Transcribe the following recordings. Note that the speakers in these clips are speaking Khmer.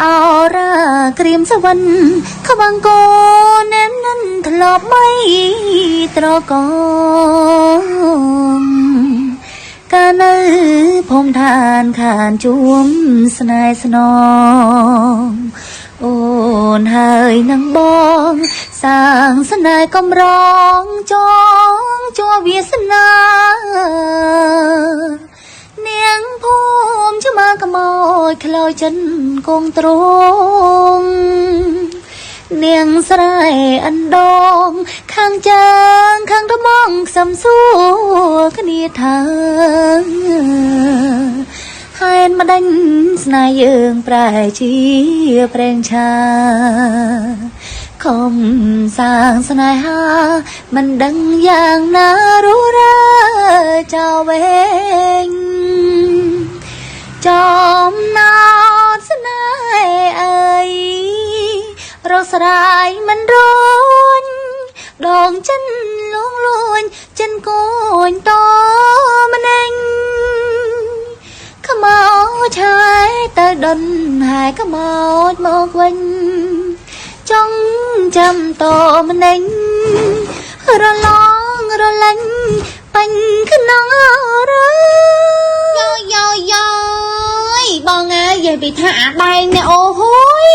អរ៉ាក្រៀមសវិនខ្វាំងកូនណែននិនធ្លាប់បីត្រកងកាលនៅភូមិឋានខានជួមស្នេហ៍ស្នងអូនហើយនឹងបងសាងស្នេហ៍កំរងចងជួវាសនា នាងភូមិឆ្មាក្មោចខ្លោចចិនគងទ្រងនាងស្រែអណ្ដង ខាងជើងខាងត្មងខ្សំសួរគ្នាថាហែនម្ដេញស្នេហ៍យើងប្រែជាប្រេងឆាខំសាងស្នេហាមិនដឹងយ៉ាងណារុរើចោលវែងចំណោតស្នេហ៍អើយរកស្រាយមិនរួញដងចិនលងលួញចិនគួញតម្នេញ ខ្មោចហើយទៅដុនហើយខ្មោចមកវិញចង់ចាំតម្នេញរឡងរលាញ់បាញ់ក្នុងអរ យោយោយោយបងអើយនិយាយពីថាអាដែងនេះអូហូយ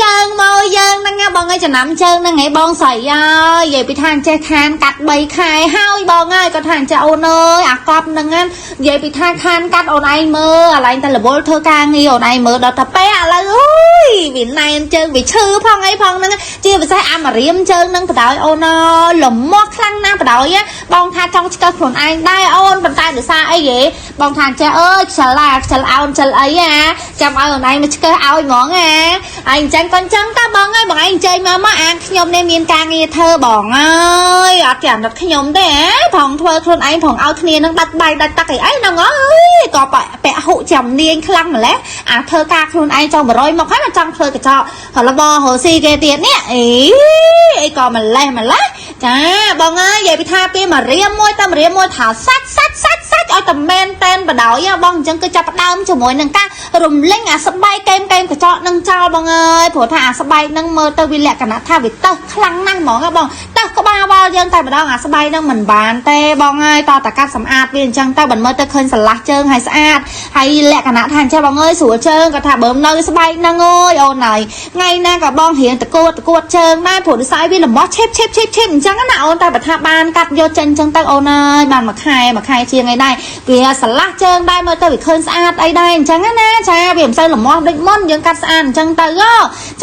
ជើងមកយើងហ្នឹងណាបងអើយចំណាំជើងហ្នឹងឯងបងស្រីអើយនិយាយពីថាអញ្ចេះខានកាត់3ខែហើយបងអើយគាត់ថាអញ្ចេះអូនអើយអាកប់ហ្នឹងណានិយាយពីថាខានកាត់អូនឯងមើលអាឡែងតែរវល់ធ្វើការងារអូនឯងមើលដល់តែពេលឥឡូវអូយវាណែនជើងវាឈឺផងអីផងហ្នឹងជាពិសេសអាមរៀមជើងហ្នឹងបដ ாய் អូនអើយលមាស់ខ្លាំងណាស់បដ ாய் បងថាចង់ឆ្កឹះខ្លួនឯងដែរអូនប៉ុន្តែដោយសារអីហេបងថាចេះអើយខ្ជិលអាខ្ជិលអោនខ្ជិលអីអាចាំឲ្យអូនឯងមកឆ្កឹះឲ្យហ្មងអាហើយអញ្ចឹងក៏អញ្ចឹងតើបងអើយបងឯងអញ្ជើញមកមកអាខ្ញុំនេះមានការងារធ្វើបងអើយអត់ចាំដល់ខ្ញុំទេផងធ្វើខ្លួនឯងផងឲ្យគ្នានឹងដាច់បាយដាច់ទឹកអីអីហ្នឹងអើយក៏ពាក់ហុចំនាញខ្លាំងម្ល៉េះអាធ្វើការខ្លួនឯងចង់100មកហើយមកចង់ធ្វើកញ្ចក់របស់រស់ស៊ីគេទៀតនេះអីអីក៏ម្លេះម្លេះចាបងអើយនិយាយពីថាពីមករៀមមួយតែមករៀមមួយថាសាច់សាច់សាច់សាច់ឲ្យតែមែនតែនបដ ாய் បងអញ្ចឹងគឺចាប់ផ្ដើមជាមួយនឹងការរំលេងអាស្បែកកែមកែមកញ្ចក់នឹងចោលបងអើយព្រោះថាអាស្បែកនឹងមើលទៅវាលក្ខណៈថាវាតឹសខ្លាំងណាស់ហ្មងបងតឹសក្បាលវល់យើងតែម្ដងអាស្បែកនឹងមិនបានទេបងអើយតតកាត់សម្អាតវាអញ្ចឹងទៅមិនមើលទៅឃើញស្រឡះជើងហើយស្អាតហើយលក្ខណៈថាអញ្ចឹងបងអើយស្រួលជើងគាត់ថាបើនៅស្បែកនឹងអើយអូនហើយថ្ងៃណាក៏បងរៀងតកួតតកួតជើងដែរព្រោះនិស័យវាលំបោះឆេបឆេបឆេបឆេបអញ្ចឹងណាអូនតែបើថាបានកាត់យកចេញអញ្ចឹងទៅអូនអើយបានមួយខែមួយខែជាងអីដែរវាស្រឡះជើងដែរមើលទៅវាឃើញស្អាតអីដែរអញ្ចឹងណាចាវាមិនសូវលំមាស់ដូចមុនយើងកាត់ស្អាតអញ្ចឹងទៅ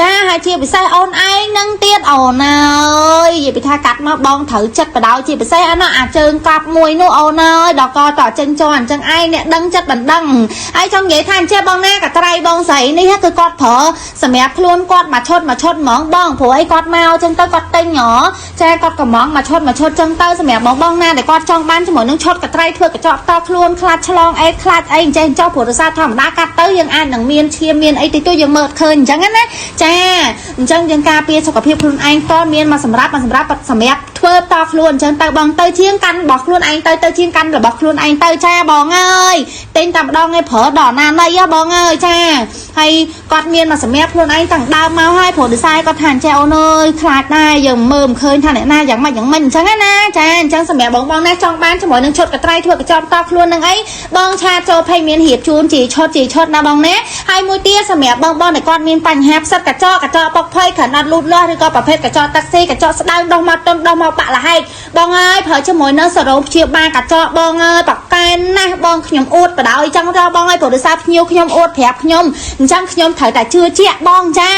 ចាហើយជាពិសេសអូនឯងនឹងទៀតអូនអើយនិយាយពីថាកាត់មកបងត្រូវចិត្តបដ ாய் ជាពិសេសអានោះអាជើងកប់មួយនោះអូនអើយដល់កតចេញចោអញ្ចឹងឯងអ្នកដឹងចិត្តមិនដឹងហើយចង់និយាយថាអញ្ចេះបងណាកត្រៃបងស្រីនេះគឺគាត់ប្រើសម្រាប់ខ្លួនគាត់មួយឈុតមួយឈុតហ្មងបងព្រោះអីគាត់មកអញ្ចឹងទៅគាត់ទិញហ៎ចាគាត់កំងមួយឈុតមួយឈុតចឹងទៅសម្រាប់បងបងណាដែលគាត់ចង់បានជាមួយនឹងឈុតកត្រៃធ្វើកញ្ចក់តខ្លួនខ្លាចឆ្លងអេខ្លាចអីអញ្ចេះចោះព្រោះរសារធម្មតាកាត់ទៅយើងអាចនឹងមានឈាមមានអីតិចតួចយើងមើលឃើញអញ្ចឹងណាចាអញ្ចឹងយើងការពារសុខភាពខ្លួនឯងតមានមកសម្រាប់មកសម្រាប់សម្រាប់ធ្វើតខ្លួនអញ្ចឹងទៅបងទៅជាងកាន់របស់ខ្លួនឯងទៅទៅជាងកាន់របស់ខ្លួនឯងទៅចាបងអើយទិញតែម្ដងឯងប្រើដល់ណាណីបងអើយចាហើយគាត់មានមកសម្រាប់ខ្លួនឯងតាំងដើមមកហើយព្រោះឌីសៃគាត់ថាអញ្ចេះអូនអើយខ្លាចដែរយើងមើលមិនឃើញថាអ្នកណាយ៉ាងម៉េចយ៉ាងម៉េចអញ្ចឹងណាចាអញ្ចឹងសម្រាប់បងបងណាចង់បានជាមួយនឹងឈុតកត្រៃធ្វើកញ្ចប់តខ្លួននឹងអីបងឆាតចូលភ័យមានរៀបជូនជាឈុតជាឈុតណាបងណាហើយមួយទៀតសម្រាប់បងបងដែលគាត់មានបញ្ហាផ្សិតកញ្ចក់កញ្ចក់ប៉ុកភ័យគ្រាន់អត់លូតលាស់ឬក៏ប្រភេទកញ្ចក់តាក់ស៊ីកញ្ចក់ស្ដើងដោះមកតុនដោះមកបាក់លហែកបងអើយប្រើជាមួយនឹងសរោមព្យាបាលកញ្ចក់បងអើយប៉កែនណាស់បងខ្ញុំអួតបដ ாய் ចឹងទៅបងអើយព្រោះដោយសារភ្ញៀវខ្ញុំអួតប្រាប់ខ្ញុំអញ្ចឹងខ្ញុំត្រូវតែជឿជាក់បងចា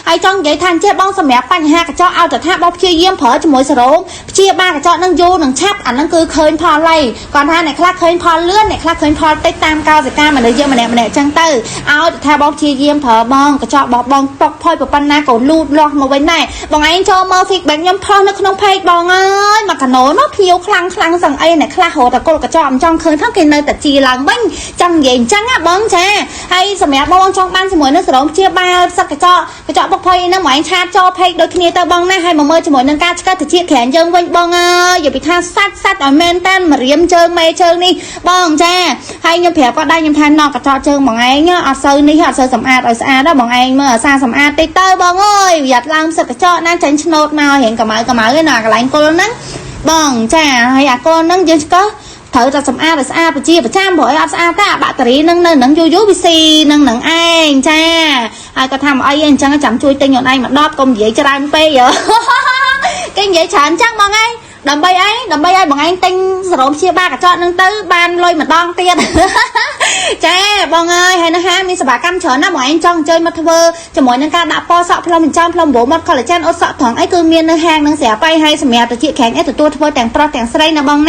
ហើយចង់និយាយថាអញ្ចេះបងសម្រាប់បញ្ហាកញ្ចក់ឲ្យតែថាបងព្យាយាមប្រើជាមួយសរោមព្យាបាលកញ្ចក់នឹងយូរនឹងឆាប់អានឹងគឺឃើញផលហើយគាត់ថាអ្នកខ្លះឃើញផលលឿនអ្នកខ្លះឃើញផលតិចតាមកោសិកាមនុស្សយើងម្នាក់ម្នាក់ចឹងទៅឲ្យតែថាបងព្យាយាមប្រើបងកញ្ចក់របស់បងប៉ុកផុយប៉ុណ្ណាក៏លូតលាស់មកវិញដែរបងឯងចូលមើល feedback ខ្ញុំផុសនៅក្នុង page បង បងអើយមកកណូនោះភ្ញៀវខ្លាំងខ្លាំងសឹងអីអ្នកខ្លះរត់តែគល់កញ្ចក់មិនចង់ឃើញផងគេនៅតែជីឡើងវិញចង់និយាយអញ្ចឹងណាបងចាហើយសម្រាប់បងចង់បានជាមួយនឹងសរោមព្យាបាលផ្សិតកញ្ចក់កញ្ចក់បុកភ័យហ្នឹងមកឯងឆាតចូលពេកដូចគ្នាទៅបងណាហើយមកមើលជាមួយនឹងការឆ្កឹះតិចក្រានយើងវិញបងអើយនិយាយពីថាសាច់សាច់ឲ្យមែនតានមរៀមជើងមេជើងនេះបងចាហើយខ្ញុំប្រាប់គាត់ដែរខ្ញុំថាណកកញ្ចក់ជើងបងឯងអត់សូវនេះអត់សូវសម្អាតឲ្យស្អាតដែរបងឯងមើលអាសាសម្អាតតិចទៅបងអើយប្រយ័ត្នឡើងផ្សិតកញ្ចក់ណាចាញ់ឆ្នោតមករៀងកម្ៅកម្ៅឯណាកន្លែងគល់ហ្នឹងបងចាហើយអាគល់ហ្នឹងយើងឆ្កឹះត្រូវតែសម្អាតឲ្យស្អាតជាប្រចាំព្រោះអីអត់ស្អាតទេអាបាក់តេរីនឹងនៅនឹងយូរយូរវាស៊ីនឹងនឹងឯងចាហើយគាត់ថាមកអីអញ្ចឹងចាំជួយទិញខ្លួនឯងមកដបកុំនិយាយច្រើនពេកគេនិយាយច្រើនចឹងបងឯងដើម្បីអីដើម្បីឲ្យបងឯងទិញសរោមព្យាបាលកញ្ចក់នឹងទៅបានលុយម្ដងទៀតចាបងអើយហើយនៅហាងមានសេវាកម្មច្រើនណាស់បងឯងចង់អញ្ជើញមកធ្វើជាមួយនឹងការដាក់ពណ៌សក់ផ្លុំចិញ្ចើមផ្លុំបោមាត់ collagen អ៊ុតសក់ត្រង់អីគឺមាននៅហាងនឹងស្រាប់ហើយហើយសម្រាប់តិចក្រាញ់អីទទួលធ្វើទាំងប្រុសទាំងស្រីណាបងណា។